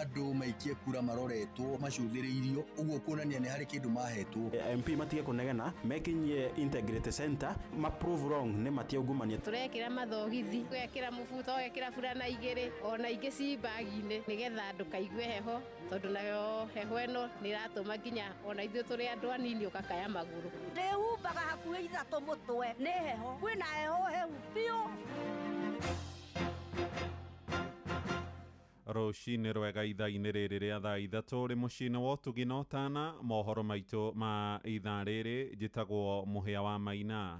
Andũ maikie kura maroretwo macũthĩrĩirio, ũguo kuonania nĩ harĩ kĩndũ mahetwo. MP matige kũnegena, mekinyie Integrity Center, ma prove wrong nĩ matiaungumania. Tũrekĩra mathogithi, ũgekĩra mũbuto, ũgekĩra burana igĩrĩ ona ingĩ ci mbagi-inĩ, nĩgetha ndũkaigue heho, tondũ nayo heho ĩno nĩ ĩratũma nginya ona ithuĩ tũrĩ andũ anini ũgakaya magũrũ. Ndĩhumbaga hakuhĩ ithatũ mũtwe nĩ heho, kwĩna heho hehu biũ. Rũcinĩ rwega ithaa-inĩ rĩrĩ rĩa thaa 3 rĩ mũciĩ-inĩ wa ũtugi na ũtana, mohoro maitũ ma ithaa rĩrĩ. Njĩtagwo Mũhĩa wa Maina.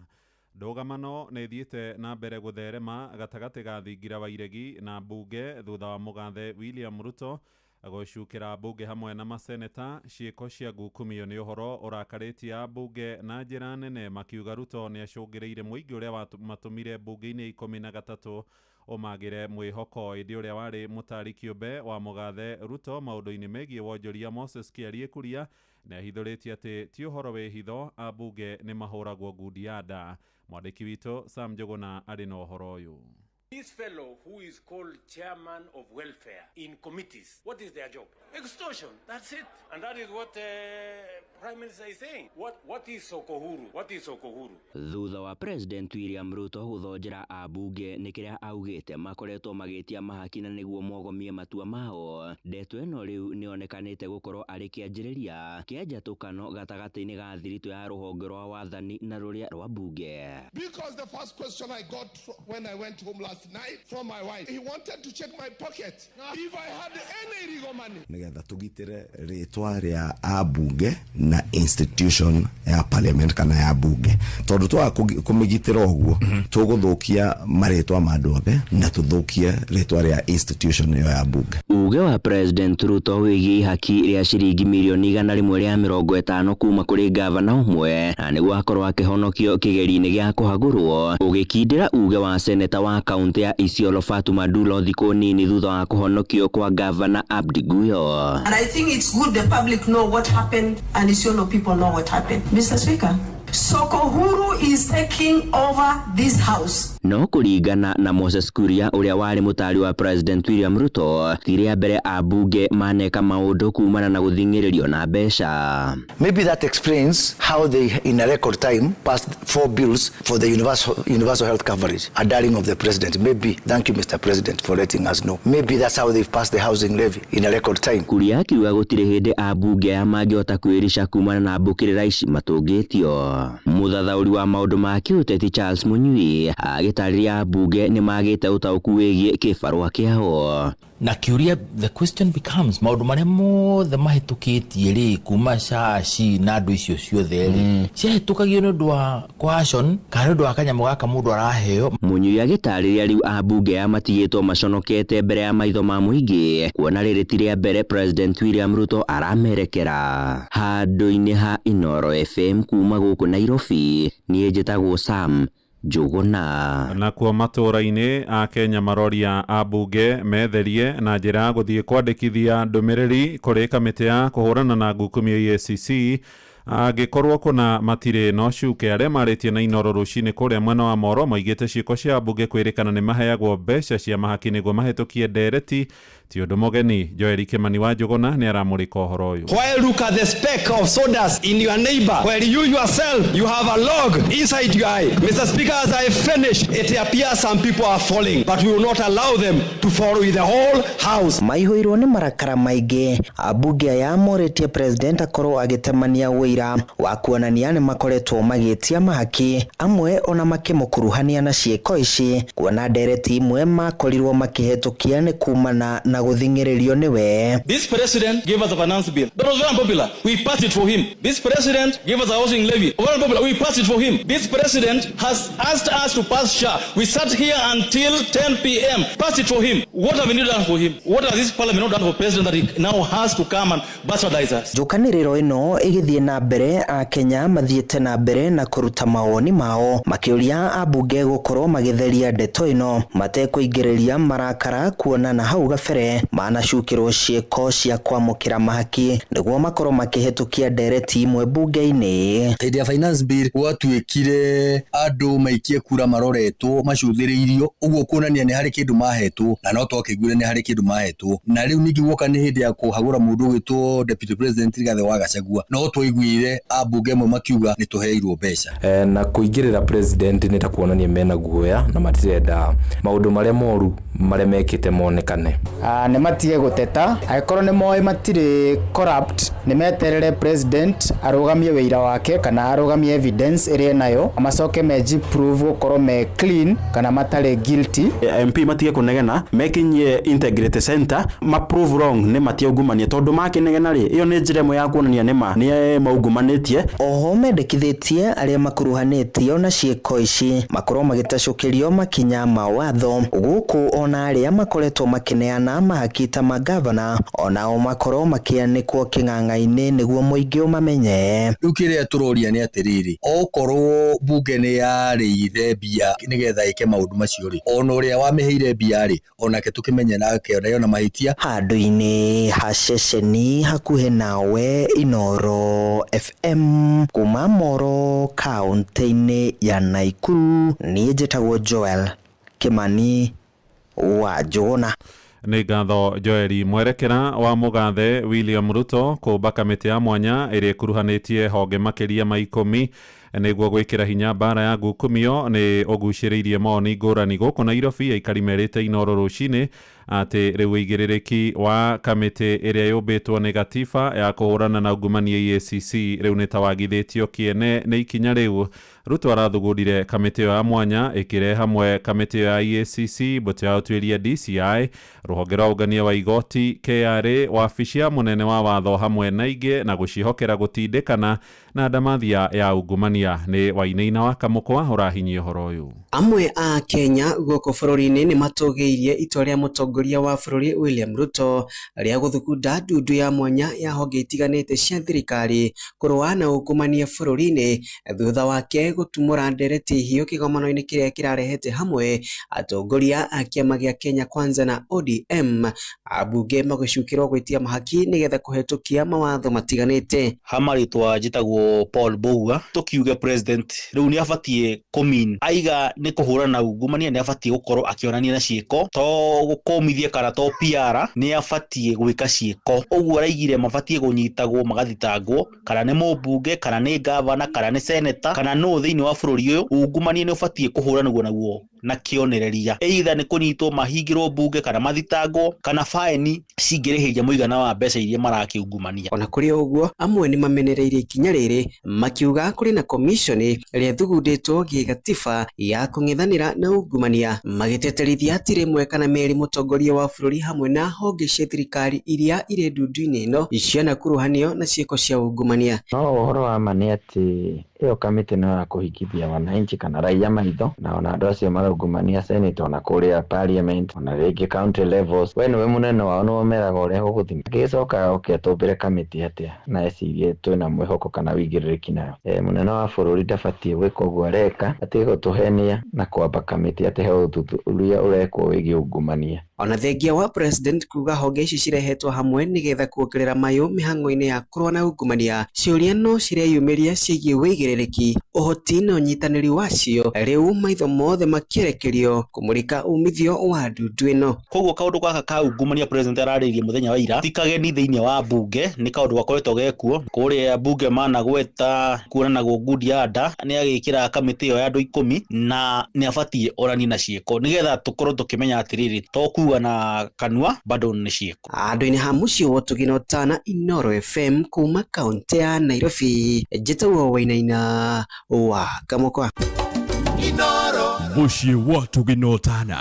Ndũgamano nĩ ĩthiĩte na mbere gũtherema gatagatĩ ga thingira wa iregi na mbunge thutha wa mũgathe William Ruto gũcukĩra mbunge hamwe na maseneta ciĩko cia ngukumio. Nĩ ũhoro ũrakarĩtie ambunge na njĩra nene, makiuga Ruto nĩ acũngĩrĩire mũingĩ ũrĩa matũmire mbunge-inĩ 13 ũmagĩre mwĩhoko. Ĩndĩ ũrĩa warĩ mũtari kĩũmbe wa mũgathe Ruto maũndũ-inĩ megiĩ wonjoria, Moses Kĩarie Kuria, nĩ ahithũrĩtie atĩ ti ũhoro wĩ hitho ambunge nĩ mahũragwo ngundi ya nda. Mwandĩki witũ Sam Njũgũna arĩ na ũhoro ũyũ. This fellow who is called chairman of welfare in committees, what is their job? Extortion, that's it. And that is what Prime Minister is saying. What is Soko Huru? What is Soko Huru? Thutha wa President William Ruto gũthonjera ambunge nĩ kĩrĩa augĩte makoretwo magĩtia mahaki na nĩguo mogomie matua mao, ndeto ĩno rĩu nĩyonekanĩte gũkorwo arĩ kĩanjĩrĩria kĩa njatũkano gatagatĩ-inĩ ga thiritũ ya rũhonge rwa wathani na rũrĩa rwa mbunge. Because the first question I got when I went home last night from my wife, he wanted to check my pocket if I had any illegal money. Nigetha tugitire ritwa ria ambunge na institution ya parliament kana ya bunge, tondu twaga kumigitira uguo, tuguthukia maritwa ma andu othe na tuthukie ritwa ria institution iyo ya bunge. Uge wa President Ruto wĩgiĩ ihaki rĩa ciringi mirioni 150 kuma kũrĩ gavana ũmwe na nĩguo akorwo akĩhonokio kĩgerio-inĩ gĩa kũhagũrwo, ũgĩkindĩra uge wa seneta wa kaunti ya Isiolo Fatuma Dulo thikũ nini thutha wa kũhonokio kwa gavana Abdi Guyo. And I think it's good the public know what happened and Isiolo people know what happened. Mr. Speaker, Soko Huru is taking over this house. No kũringana na Moses Kuria, ũrĩa warĩ mũtari wa President William Ruto, ti rĩa mbere ambunge maneka maũndũ kumana na gũthing'ĩrĩrio na mbeca. Maybe that explains how they, in a record time, passed four bills for the universal health coverage, a darling of the president. Maybe, thank you, Mr. President, for letting us know. Maybe that's how they've passed the housing levy in a record time. Kuria akiuga gũtirĩ hĩndĩ ambunge aya mangĩhota kwĩrica kumana na mbũkĩrĩra ici matũngĩtio. Mũthathaũri wa maũndũ ma kĩũteti Charles Munyui agĩtarĩria ambunge nĩ magĩte ũtaũku wĩgiĩ kĩbarũa kĩao. Na kiuria, the question becomes, maũndũ marĩa mothe mahĩtũkĩtie rĩ, kuma caci na andũ icio ciothe rĩ, ciahĩtũkagio nĩ ũndũ wa coercion kana nĩ ũndũ wa kanyamũ gaka mũndũ araheo? Munyui agĩtarĩria rĩu ambunge aya matigĩtwo maconokete mbere ya maitho ma mũingĩ, kuona rĩrĩ ti rĩa mbere President William Ruto aramerekera. Handũ-inĩ ha Inoro FM kuma gũkũ Nairobi, niĩ njĩtagwo Sam Njũgũna. Nakuo matũũra-inĩ, Akenya maroria ambunge metherie na njĩra ya gũthiĩ kwandĩkithia ndũmĩrĩri kũrĩ kamĩtĩ ya kũhũrana na ngukumio EACC angĩkorwo kũna matirĩ na ũcuke. Arĩa marĩtie na Inoro rũcinĩ kũrĩa mwena wa Moro moigĩte ciĩko cia ambunge kwĩrĩkana nĩ maheagwo mbeca cia mahaki nĩguo mahĩtũkie ndereti ti ũndũ mũgeni. Joeli Kĩmani wa Njũgũna nĩ aramũrĩka ũhoro ũyũ. Why look at the speck of sawdust in your neighbor while you yourself, you have a log inside your eye? Mr. Speaker, as I finish, it appears some people are falling, but we will not allow them to fall with the whole house. Maihũirwo nĩ marakara maingĩ, ambunge aya morĩtie president akorwo agĩtemania ũira wa kuonania nĩ makoretwo magĩtia mahaki, amwe ona makĩmũkuruhania na ciĩko ici, kuona ndereti imwe makorirwo makĩhetũkia nĩ kumana na gũthing'ĩrĩrio nĩwe. This president gave us a finance bill. That was very unpopular. We passed it for him. This president gave us a housing levy. Very unpopular. We passed it for him. This president has asked us to pass SHA. We sat here until 10 p.m. Passed it for him. What have we done for him? What has this parliament not done for president that he now has to come and bastardize us? Njũkanĩrĩro ĩno ĩgĩthiĩ na mbere Akenya mathiĩte na mbere na kũruta mawoni mao makĩũria ambunge gũkorwo magĩtheria ndeto ĩno matekũingĩrĩria marakara kuona na hau gabere manacukĩrwo ciĩko cia kwamũkĩra mahaki nĩguo makorwo makĩhĩtũkia ndereti imwe bunge-inĩ. Hĩndĩ ya finance bill gwatuĩkire andũ maikie kura maroretwo macuthĩrĩirio, ũguo kuonania nĩ harĩ kĩndũ mahetwo, na no twakĩiguire nĩ harĩ kĩndũ mahetwo. Na rĩu ningĩ guoka nĩ hĩndĩ ya kũhagũra mũndũ ũgwĩtwo deputy president Rigathĩ wa Gachagua, no twaiguire ambunge amwe makiuga nĩ tũheirwo mbeca. Na kũingĩrĩra president nĩ ta kuonania mena guoya na matirenda maũndũ marĩa moru marĩa mekĩte monekane. Nĩ matige gũteta, angĩkorwo nĩ moĩ matirĩ corrupt, nĩ meterere president arũgamie wĩira wake kana arũgamie evidence ĩrĩa enayo, macoke meji prove gũkorwo me clean kana matarĩ guilty. MP matige kũnegena mekinyie integrity center ma prove wrong nĩ matiaungumania, tondũ makĩnegena rĩ, ĩyo nĩ njĩra ĩmwe ya kuonania nĩma nĩ maungumanĩtie. Oho mendekithĩtie arĩa makuruhanĩtio na ciĩko ici makorwo magĩtacũkĩrio makinya ma watho, gũkũ ona arĩa makoretwo makĩneana mahaki ta magavana onao makorwo makĩanĩkwo kĩng'ang'a-inĩ nĩguo mũingĩ ũmamenye. Rĩu kĩrĩa tũroria nĩ atĩrĩrĩ, okorwo bunge nĩ yarĩire mbia nĩgetha ĩke maũndũ macio rĩ, ona ũrĩa wamĩheire mbia rĩ, onake tũkĩmenye nake ona ena mahĩtia. Handũ-inĩ ha ceceni hakuhĩ nawe Inooro FM kuma Moro kaũntĩ-inĩ ya Naikuru, niĩ njĩtagwo Joel Kimani wa Njũgũna. Nĩ ngatho Joeli. Mwerekera wa mũgathe William Ruto kũmba kamĩtĩ ya mwanya ĩrĩa ĩkuruhanĩtie honge makĩria ma 10 nĩguo gwĩkĩra hinya mbara ya ngukumio nĩ ũgucĩrĩirie mawoni ngũrani gũkũ Nairobi. Aikari merĩte Inooro rũcinĩ atĩ rĩu ũigĩrĩrĩki wa kamĩtĩ ĩrĩa yũmbĩtwo nĩ gatiba ya kũhũrana na ungumania EACC rĩu nĩ tawagithĩtio kĩene nĩ ikinya rĩu. Ruto arathugundire kamĩtĩ ĩyo ya mwanya ĩkĩrehe hamwe kamĩtĩ ĩyo ya EACC, mbũtũ ya ũtuĩria DCI, rũhonge rwa ũngania wa igoti KRA, wabici ya mũnene wa watho hamwe na ingĩ, na gũciĩhokera gũtindĩkana na ndamathia ya ungumania. Nĩ Wainaina wa Kamũkwa ũrahinyia ũhoro ũyũ. Amwe a Kenya gũkũ bũrũri-inĩ nĩ matũgĩirie itua rĩa mũtongoria wa bũrũri William Ruto rĩa gũthugunda ndundu ya mwanya ya honge itiganĩte cia thirikari kũrũa na ungumania bũrũri-inĩ thutha wake gũtumũra ndereti hiũ kĩgomano-inĩ kĩrĩa kĩrarehete hamwe atongoria a kĩama gĩa Kenya Kwanza na ODM, ambunge magĩcukĩrwo gwĩtia mahaki nĩgetha kũhetũkia mawatho matiganĩte. Hamarĩtwa njĩtagwo Paul Mbugua, tũkiuge president rĩu nĩ abatiĩ kũmin aiga nĩ kũhũrana na ungumania, nĩ abatiĩ gũkorwo akĩonania na ciĩko, to gũkũmithia kana to PR, nĩ abatiĩ gwĩka ciĩko. Ũguo araigire mabatiĩ kũnyitagwo magathitangwo, kana nĩ mũmbunge, kana nĩ gavana, kana nĩ seneta, kana nũ thĩinĩ wa bũrũri ũyũ. Ungumania nĩ ũbatiĩ kũhũranwo naguo na kĩonereria, either nĩ kũnyitwo mahingĩrwo mbunge kana mathitangwo, kana faini cingĩrĩhĩria mũigana wa mbeca iria marakĩungumania. Ona kũrĩ ũguo, amwe nĩ mamenereirie ikinya rĩrĩ makiuga kũrĩ na komishoni ĩrĩa ĩthugundĩtwo gĩgatiba ya kũng'ethanĩra na ungumania, magĩteterithia atĩ rĩmwe kana merĩ mũtongoria wa bũrũri hamwe na honge cia thirikari iria irĩ ndundu-inĩ ĩno cianakuruhanio na ciĩko cia ungumania. No ũhoro wa ma nĩ atĩ ĩyo kamĩtĩ no ya kũhingithia wananchi kana raia maitho, na ona andũ acio maraungumania senate, ona kũrĩa parliament, ona rĩngĩ county levels, we nĩwe mũnene wao, nĩwe meraga ũrĩa gũgũthiĩ. Agĩcoka oke atũmbĩre kamĩtĩ atĩa na ecirie twĩna mwĩhoko kana wĩigĩrĩrĩki nayo. Mũnene wa bũrũri ndabatiĩ gwĩka ũguo areka, atige gũtũhenia na kwamba kamĩtĩ atĩ he ũthuthuria ũrekwo wĩgiĩ ungumania. Ona thengia wa president kuga honge ici cirehetwo hamwe nigetha kuongerera mayũ mĩhang'o-inĩ ya kũrũa na ungumania, ciũria no cireyumĩria ciĩgiĩ wĩigĩrĩrĩki, ũhoti na ũnyitanĩri wacio, rĩu maitho mothe makĩerekerio kũmũrĩka umithio wa ndundu ĩno. Koguo kaũndũ gaka ka ungumania president ararĩirie mũthenya wa ira ti kageni thĩinĩ wa bunge, nĩ kaũndũ gakoretwo gekuo kũrĩa bunge managweta kuonanagwo good yada nĩ agĩkĩra kamĩtĩ ĩyo ya andũ 10 na nĩ abatiĩ orani na ciĩko nĩgetha tũkorwo tũkĩmenya atĩrĩrĩ to kuga na kanua bado nĩ ciĩko. Andũ-inĩ ha mũciĩ wa Ũtugi na Ũtana, Inooro FM kuma kaũntĩ ya Nairobi, njĩtagwo Wainaina wa Kamũkwa. Mũciĩ wa Ũtugi na Ũtana.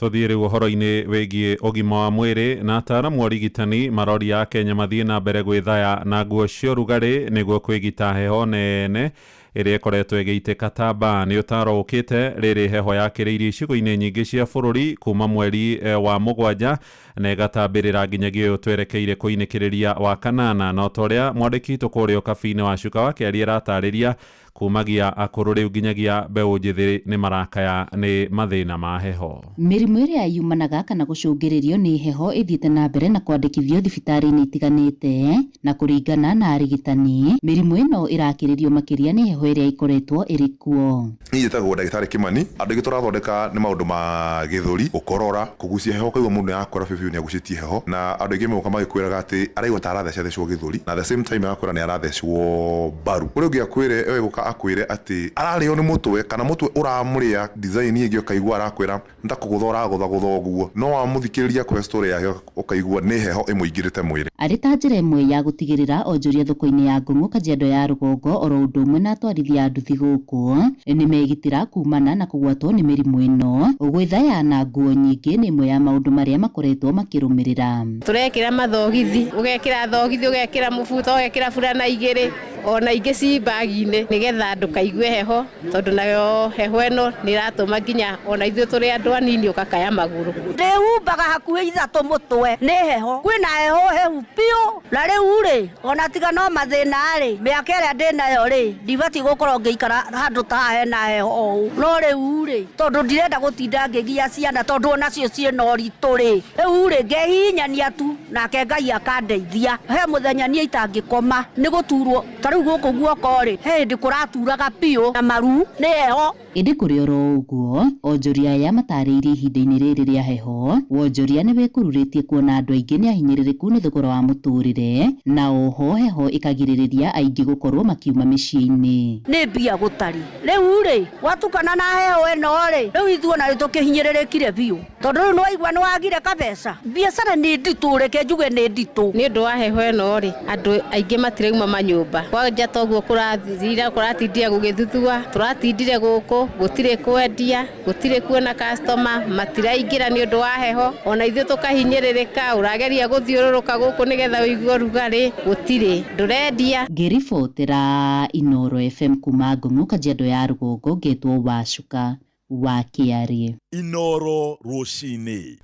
Tũthiĩ rĩu ũhoro-inĩ wĩgiĩ ũgima wa mwĩrĩ na ataaramu a ũrigitani maroria Kenya mathiĩ na mbere gwĩthaya na nguo cia ũrugarĩ nĩguo kwĩgita heho nene ĩrĩa ĩkoretwo ĩgĩitĩka ta mbaa. Nĩ ũtaaro ũkĩte rĩrĩ heho yakĩrĩirie icigo-inĩ nyingĩ cia bũrũri kuma mweri wa 7 Na ĩgatambĩrĩra nginyagia ũyũ twerekeire kũinĩkĩrĩria wa kanana. Na ta ũrĩa mwandĩki witũ kũrĩa ũkabi-inĩ wa Cuka wa Kĩaria aratarĩria, kumagia akũrũ rĩu nginyagia mbeũ njĩthĩ nĩ marakaya nĩ mathĩna ma heho. Mĩrimũ ĩrĩa yumanaga kana gũcũngĩrĩrio nĩ heho ĩthiĩte na mbere na kwandĩkithio thibitarĩ-inĩ itiganĩte, na kũringana na arigitani mĩrimũ ĩno ĩrakĩrĩrio makĩria nĩ heho ĩrĩa ĩkoretwo ĩrĩ kuo. Niĩ njĩtagwo ndagĩtarĩ Kimani. Andũ aingĩ tũrathondeka nĩ maũndũ ma gĩthũri, gũkorora, kũgucia heho, ũkaigua mũndũ nĩarakora biũ biũ nĩagucĩtie heho, na andũ aingĩ moka magĩkwĩraga atĩ araigua ta arathecethecwo gĩthũri, na the same time agakwĩra nĩ arathecwo mbaru. Ũrĩa ũngĩ akwĩre egũka akwĩre atĩ ararĩo nĩ mũtwe kana mũtwe ũramũrĩa design ĩngĩ, ũkaigua arakwĩra nĩ ta kũgũtha ũragũthagũtha ũguo, no wamũthikĩrĩria kũhe story yake ũkaigua nĩ heho ĩmũingĩrĩte mwĩrĩ. Arĩ ta njĩra ĩmwe ya gũtigĩrĩra onjoria thoko-inĩ ya Ngũng'ũ Kajiado ya rũgongo oro ũndũ ũmwe na atwarithia a nduthi gũkũ nĩ megitĩra kumana na kũgwatwo nĩ mĩrimũ ĩno. Gwĩthaya na nguo nyingĩ nĩ ĩmwe ya maũndũ marĩa makoretwo makĩrũmĩrĩra. Tũrekĩra mathogithi, ũgekĩra thogithi, ũgekĩra mũbuto, ũgekĩra burana igĩrĩ ona ingĩ ci bagi-inĩ nĩgetha ndũkaigue heho, tondũ nayo heho ĩno nĩ ĩratũma nginya ona ithuĩ tũrĩ andũ anini ũgakaya magũrũ. Ndĩhumbaga hakuhĩ ithatũ mũtwe nĩ heho, kwĩna heho hehu biũ, na rĩu rĩ ona tiga no mathĩna rĩ, mĩaka ĩrĩa ndĩnayo rĩ ndibatiĩ gũkorwo ngĩikara handũ ta haha hena heho ũũ, no rĩu rĩ tondũ ndirenda gũtinda ngĩgia ciana tondũ onacio ciĩna ũritũ rĩ, rĩu rĩ ngehihinyania tu nake Ngai akandeithia. He mũthenya niĩ itangĩkoma nĩ gũturwo ta rĩu gũkũ guoko rĩ, he hĩndĩ kũraturaga biũ na maru nĩ heho. Ĩndĩ kũrĩ oro ũguo, onjoria aya matarĩirie ihinda-inĩ rĩrĩ rĩa heho, wonjoria nĩ wĩkururĩtie kuona andũ aingĩ nĩ ahinyĩrĩrĩku nĩ thogora wa mũtũrĩre, na oho heho ĩkagirĩrĩria aingĩ gũkorwo makiuma mĩciĩ-inĩ. Nĩ mbia gũtarĩ rĩu rĩ, gwatukana na heho ĩno rĩ, rĩu ithuĩ ona nĩtũkĩhinyĩrĩrĩkire biũ, tondũ rĩu nĩwaigua nĩwagire kabeca. Biacara nĩ nditũ, reke njuge nĩ nditũ. Nĩ ũndũ wa heho ĩno rĩ, andũ aingĩ matirauma manyũmba, kwanja toguo kũrathira kũratindire gũgĩthuthua, tũratindire gũkũ gũtirĩ kwendia, gũtirĩ kuona customer, matiraingĩra nĩ ũndũ wa heho, ona ithuĩ tũkahinyĩrĩrĩka, ũrageria gũthiũrũrũka gũkũ nĩgetha ũigue ũrugarĩ, gũtirĩ, ndũrendia. Ngĩribotera Inooro FM kuma Ngũng'ũ Kajiado ya rũgongo, ngetwo Wacuka wa Kĩarĩ. Inooro rũcinĩ.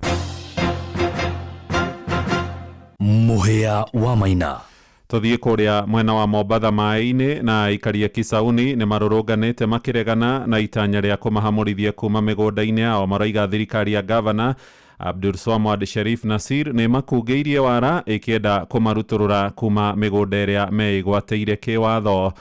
Mũhĩa wa Maina. Tũthiĩ kũrĩa mwena wa Mombatha maĩ-inĩ na aikaria Kisauni nĩ marũrũnganĩte makĩregana na itanya rĩa kũmahamũrithia kuma mĩgũnda-inĩ yao. Maroiga thirikari ya gavana Abdul Swamad Sharif Nasir nĩ makungĩirie wara ĩkĩenda kũmarutũrũra kuma mĩgũnda ĩrĩa meĩgwatĩire kĩwatho.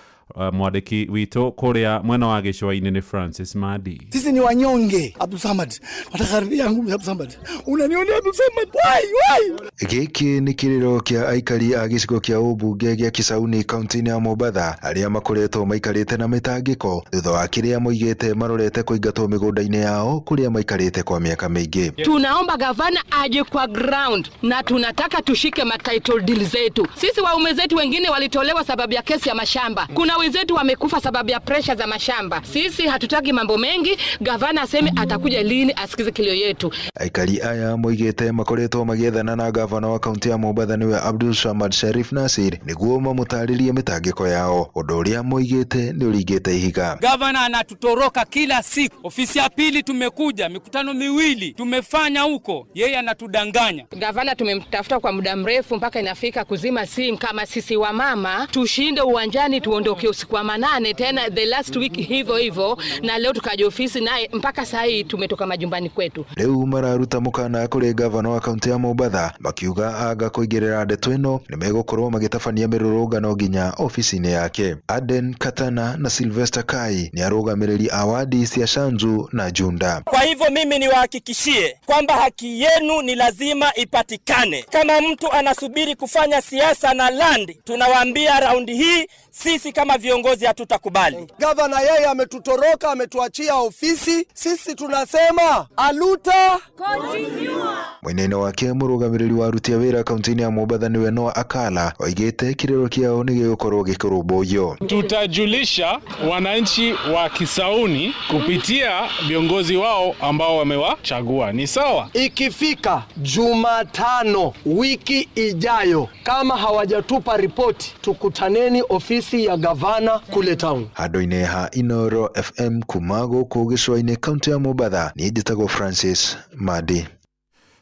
Mwandĩki witũ kũrĩa mwena wa gĩcũa-inĩ nĩ Francis Madi. Sisi ni wanyonge. Abdul Samad, nataka ardhi yangu. Abdul Samad, unanionea Abdul Samad, why why? Gĩkĩ nĩ kĩrĩro kĩa aikari a gĩcigo kĩa ũmbunge gĩa Kisauni kaunti-inĩ ya Mombatha arĩa makoretwo maikarĩte na mĩtangĩko thutha wa kĩrĩa moigĩte marorete kũingatwo mĩgũnda-inĩ yao kũrĩa maikarĩte kwa mĩaka mĩingĩ. Tunaomba gavana aje kwa ground na tunataka tushike ma title deal zetu. Sisi waume zetu wengine walitolewa sababu ya kesi ya mashamba. Kuna wenzetu wamekufa sababu ya pressure za mashamba. Sisi hatutaki mambo mengi, gavana aseme atakuja lini asikize kilio yetu. Aikari aya moigĩte makoretwo magĩethana na gavana wa kaunti ya Mombatha nĩwe Abdul Samad Sharif Nasir nĩguo mamũtarĩrie mĩtangĩko yao, ũndũ ũrĩa moigĩte nĩ ũringĩte ihiga. Gavana anatutoroka kila siku. Ofisi ya pili tumekuja, mikutano miwili tumefanya huko, yeye anatudanganya. Gavana tumemtafuta kwa muda mrefu mpaka inafika kuzima simu. Kama sisi wa mama tushinde uwanjani tuondoke usiku wa manane tena the last week hivyo hivyo, na leo tukaja ofisi naye mpaka saa hii tumetoka majumbani kwetu. Rĩu mararuta mũkana kũrĩ gavana wa kaunti ya Mombatha makiuga anga kũingĩrĩra ndeto ĩno nĩmegũkorwo magĩtabania mĩrũrũngano nginya ofici-inĩ yake. Aden Katana na Sylvester Kai nĩ arũgamĩrĩri a wadi cia Shanzu na Junda. Kwa hivyo mimi niwahakikishie kwamba haki yenu ni lazima ipatikane. Kama mtu anasubiri kufanya siasa na land, tunawaambia raundi hii sisi kama viongozi hatutakubali. Gavana yeye ametutoroka, ametuachia ofisi. Sisi tunasema aluta continue. Mwena-inĩ wake mũrũgamĩrĩri wa aruti a wĩra kaunti-inĩ ya Mombatha nĩwe Noah Akala oigĩte kĩrĩro kĩao nĩ gĩgũkorwo gĩkĩrũmbũiyo. Tutajulisha wananchi wa Kisauni kupitia viongozi wao ambao wamewachagua. Ni sawa? Ikifika Jumatano wiki ijayo, kama hawajatupa ripoti, tukutaneni ofisi ya gavana kule town. Handũ-inĩ ha Inooro FM kuma gũkũ gĩcũa-inĩ kaunti ya Mombatha, niĩ njĩtagwo Francis Madi.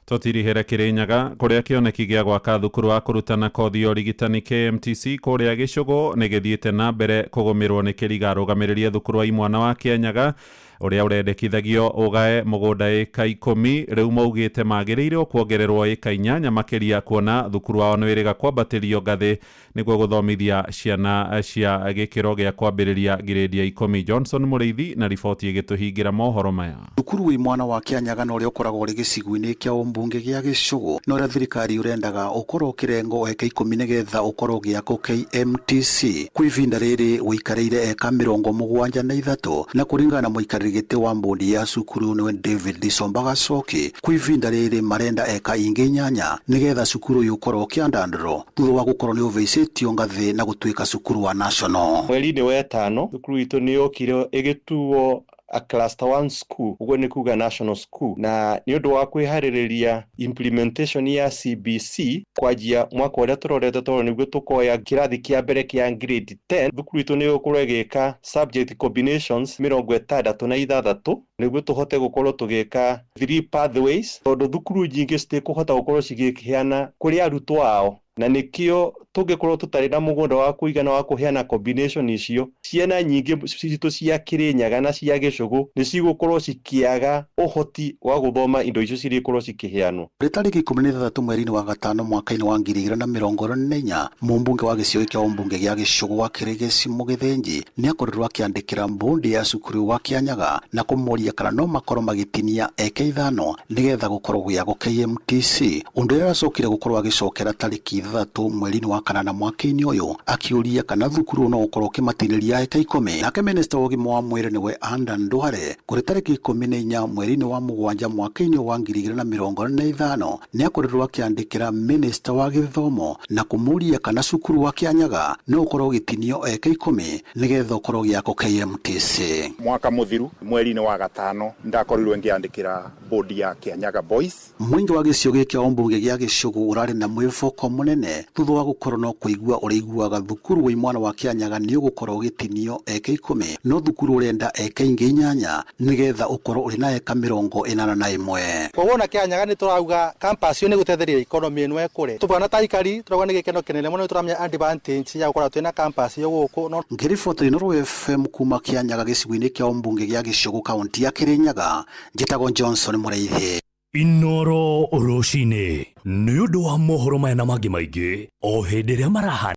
Tũtirihĩre Kĩrĩnyaga kũrĩa kĩoneki gĩa gwaka thukuru wa kũrutana kothi ya ũrigitani KMTC kũrĩa Gĩcũgũ nĩ gĩthiĩte na mbere kũgũmĩrwo nĩ kĩriga arũgamĩrĩri a thukuru wa imwana wa Kĩanyaga ũrĩa ũrendekithagio ũgae mũgũnda ĩka 10 rĩu maugĩte magĩrĩirwo kuongererwo ĩka 8 makĩria kuona thukuru wao nĩ wĩrĩga kwambatĩrio ngathĩ nĩguo gũthomithia ciana cia gĩkĩro gĩa kwambĩrĩria ngirĩndi ya 10. Johnson Mũrĩithi na riboti ĩgĩtũhingĩra mohoro maya. Thukuru wa imwana wa Kĩanyaga na ũrĩa ũkoragwo ũrĩ gĩcigo-inĩ kĩa ũmbunge gĩa Gĩcũgũ na ũrĩa thirikari ũrendaga ũkorwo ũkĩrengwo eka 10 nĩgetha ũkorwo ũgĩakwo KMTC kwa ihinda rĩrĩ ũikarĩire eka 73 na kũringana na mũikarĩri gĩtĩ wa mbũndi ya cukuru nĩwe David Somba Gacoki kwa ihinda rĩrĩ marenda eka ingĩ 8 nĩgetha cukuru ũyũ ũkorwo ũkĩandandũrwo thutha wa gũkorwo nĩ ũvĩcĩtio ngathĩ na gũtuĩka cukuru wa national. Mweri-inĩ wa ĩtano thukuru itũ nĩ yokire ĩgĩtuo a cluster 1 school, ũguo nĩ kuga national school, na nĩ ũndũ wa kwĩharĩrĩria implementation ya CBC kwanjia mwaka ũrĩa tũrorete tondũ nĩguo tũkoya kĩrathi kĩa mbere kĩa grade 10. Thukuru itũ nĩ ĩgũkorwo ĩgĩka subject combinations 66 nĩguo tũhote gũkorwo tũgĩka 3 pathways tondũ thukuru nyingĩ citikũhota gũkorwo cigĩkĩheana kũrĩ arutwo ao, na nĩkĩo tũngĩkorwo tũtarĩ na mũgũnda wa kũigana wa kũheana combination icio, ciana nyingĩ citũ cia Kĩrĩnyaga na cia Gĩcũgũ nĩ cigũkorwo cikĩaga ũhoti wa gũthoma indo icio cirĩkorwo cikĩheanwo. Kũrĩ tarĩki 13 mweri-inĩ wa gatano mwaka-inĩ wa 2024 mũmbunge wa gĩcigo kĩa ũmbunge gĩa Gĩcũgũ wa Kĩrĩgĩci Mũgĩthĩnji nĩakorirwo akĩandĩkĩra mbũndi ya cukuru wa Kĩanyaga na kũmoria kana no makorwo magĩtinia eka 5 nĩgetha gũkorwo gũgĩakwo KMTC, ũndũ ũrĩa aracokire gũkorwo agĩcokera tarĩki 6 mweri-inĩ wa kanana mwaka-inĩ ũyũ akĩũria kana thukuru no ũkorwo ũkĩmatinĩria eka 10. Nake minista wa ũgima wa mwĩrĩ nĩwe Andan Duale kũrĩ tarĩki 14 mweri-inĩ wa mũgwanja mwaka-inĩ wa 2025 nĩakorirwo akĩandĩkĩra minista wa gĩthomo na kũmũria kana cukuru wa Kĩanyaga no ũkorwo ũgĩtinio eka 10 nĩgetha ũkorwo ũgĩakwo KMTC. Mwaka mũthiru mweri-inĩ wa gatano ndakorirwo ngĩandĩkĩra bodi ya Kĩanyaga Boys. Mũingĩ wa gĩcigo gĩkĩ ũmbunge gĩa Gĩcũgũ ũrarĩ na mwĩboko mũnene thutha wa gũkorwo no kũigua ũrĩiguaga thukuru wa imwana wa Kĩanyaga nĩ ũgũkorwo ũgĩtinio eka 10 no thukuru ũrenda eka ingĩ 8 nĩgetha ũkorwo ũrĩ na eka 81. Koguo na Kĩanyaga nĩ tũrauga campus ĩyo nĩ gũteithĩrĩria economy ĩno ĩkũre. Tũbana ta aikari tũrauga nĩ gĩkeno kĩnene mũno tũramenya advantage ya gũkorwo twĩna campus ĩyo gũkũ. No ngĩriboti Inooro FM kuma Kĩanyaga gĩcigo-inĩ kĩa ũmbunge gĩa Gĩcũgũ kaunti ya Kĩrĩnyaga, njĩtagwo Johnson Mũrĩithi. Inooro rũcinĩ nĩ ũndũ wa mohoro maya na mangĩ maingĩ o hĩndĩ ĩrĩa marahanĩka.